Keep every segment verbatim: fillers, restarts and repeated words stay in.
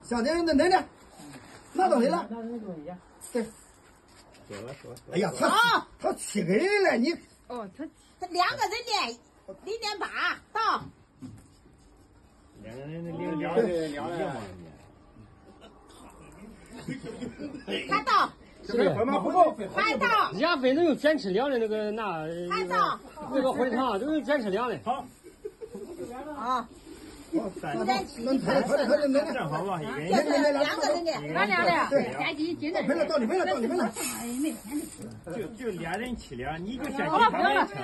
讲的那那那，那倒对了。对。哎呀，他他七个人了，你哦，他他两个人呢，零点八到。两个人的零点八。快到，快到，快到。人家反正有专车辆的那个那快到，那个回趟都有专车辆的。好。 啊，那那那那正好嘛，一个人。两个人的，俺俩的，赶紧紧的。没了，到你们了，到你们了。就就两人起两，你就想起他们抢，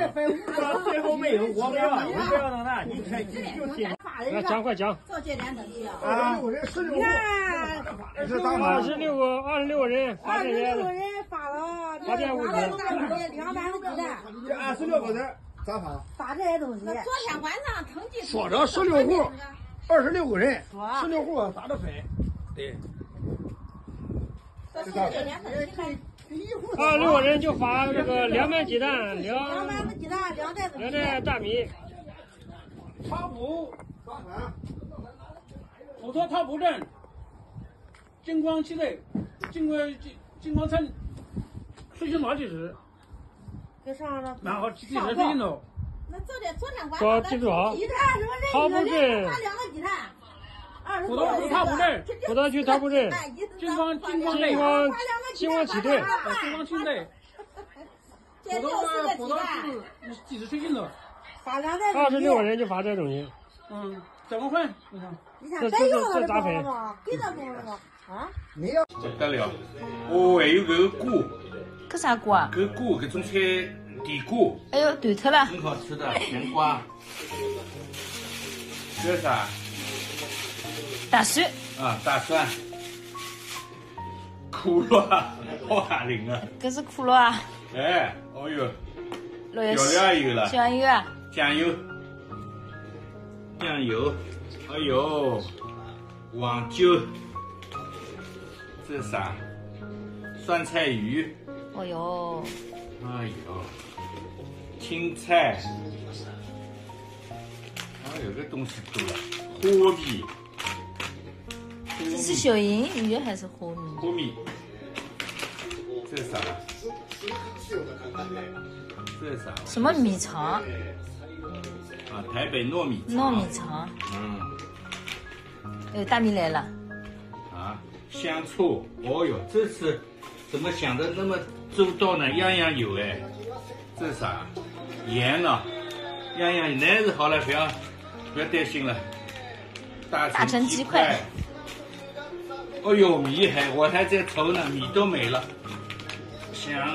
到最后没有，我不要，我不要到那，你全就就行。来，讲快讲。做这两等去啊。啊，我这十六个，你看，二十六个，二十六个人发这些，二十六个人发了，发点物资。两百个鸡蛋，这二十六个人。 咋发？发这些东西。昨天晚上统计说着十六户，二十六个人，十六户咋着分？对。二十六个人就发这个两百鸡蛋，两两百个鸡蛋，两袋子两袋大米。他不，咋发？普陀他不认。 金光七队，金光金金光城，出去拿几十，就上了。然后几十岁了。那昨天昨天晚上，说记住啊，鸡蛋什么人一个人发两个鸡蛋，二十多个人，普陀普陀他不认。普陀区他不认。金光金光队，金光金光七队，啊，金光七队。 普通的普通是几十岁进的，二十六个人就发这东西。嗯，怎么混？你看，这这这这咋分？给他弄了啊？没有。不得了，哦，还有个锅。搿啥锅啊？搿锅，搿种菜底锅。哎呦，断脱了。很好吃的，甜瓜。这啥？大蒜。啊，大蒜。 可乐啊，好吓人啊！搿是可乐啊。哎，哦哟，绿油调料也有了，酱油啊，酱油，酱油，哎哟，黄酒，这啥？酸菜鱼，哦哟，哎哟，青菜，哎哟，这东西多了，虾米。 这是小银鱼还是虾米？虾米。这是啥？这是啥？什么米肠？啊，台北糯米肠。糯米肠。嗯。哎，大米来了。啊，香醋。哦哟，这是 怎么想的那么周到呢？样样有哎。这啥？盐呢？样样有，那是好了，不要不要担心了。大成鸡块。哦哟，米还，我还在愁呢，米都没了。想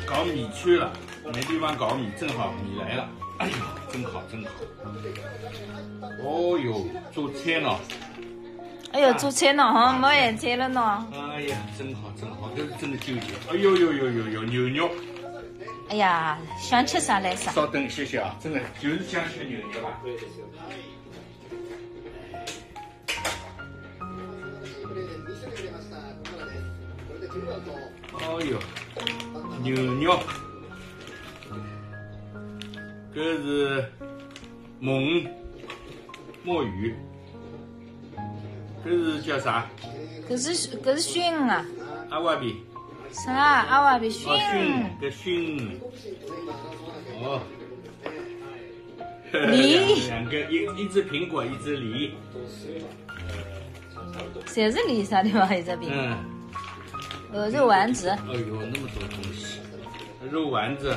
搞米去了，没地方搞米，正好米来了。哎呀，真好真好。哦哟，做菜呢。 哎哟，做菜呢哈，没闲菜了呢。哎呀，真好真好，这是真的纠结。哎哟哟哟哟哟，牛肉。哎呀，想吃啥来啥。稍等，谢谢啊，真的就是想吃牛肉啊。哎哟，牛肉，这是蒙 墨鱼。这是叫啥？搿是搿是熏啊。阿瓦比。啥？阿瓦比熏？哦，熏，搿熏。哦。梨。两个，一一只苹果，一只梨。侪是梨啥地方一只苹果？嗯。呃，肉丸子。哎哟，那么多东西。肉丸子。